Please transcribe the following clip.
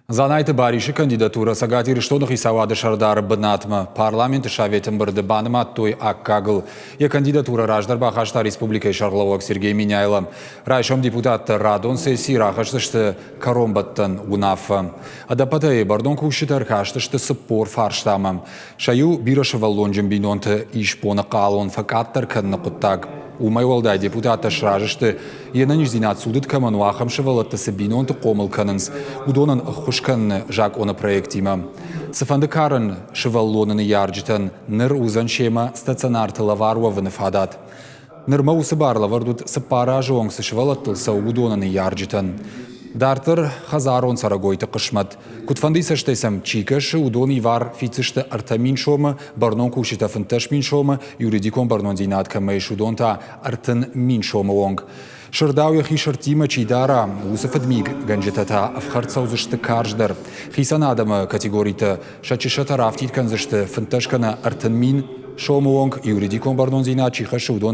Дзанайты Барисы кандидатурӕ Цӕгат Ирыстоны хицауады сӕрдары бынатмӕ парламенты советы ӕмбырды банымадтой аккагыл. Йӕ кандидатурӕ раздӕр бахаста республикӕйы сӕргълӕууӕг Сергей Меняйло. Райсом депутаттӕ радон сессийы рахӕсдзысты кӕронбӕттӕн уынаффӕ. Ӕдӕппӕтӕй бӕрнон кусджытӕ ӕркастысты 40 фарстамӕ. Сӕ иу бирӕсывӕллонджын бинонты исбоны хъалон фӕкъаддӕр кӕныны хъуыддаг. Уымӕй уӕлдай депутаттӕ сразы сты, йе нӕниздзинад цудыд кӕмӕн у, ахӕм сывӕллӕтты цы бинонты хъомыл кӕнынц, уыдонӕн ӕххуыс кӕныны закъоны проектимӕ. Цыфӕнды карӕн сывӕллоны ныййарджытӕн ныр уыдзӕн семӕ стационарты лӕвар уӕвыны фадат. Нырмӕ уыцы бар лӕвӕрд уыд 4 азы онг цы сывӕллӕттыл цӕуы, уыдоны ныййарджытӕн. Дарддӕр хӕдзарон цӕрӕгойты хъысмӕт. Куыдфӕндыйы цӕстӕй сӕм чи кӕсы, уыдон ивар фиддзысты 3000 сомы, бӕрнон кусджытӕ 15 000 сомы, юридикон бӕрнондзинад кӕмӕ ис, уыдон та 30 000 сомы онг. Сырдау йӕхи сырдтимӕ чи дара, уыцы фыдмигӕнджытӕ та ӕфхӕрд цӕудзысты карздӕр. Хицӕн адӕмы категоритӕ сӕ чысӕтӕ рафтид кӕндзысты 15 кӕнӕ 30 000 сомы онг, юридикон бӕрнондзинад чи хӕссы, уыдон.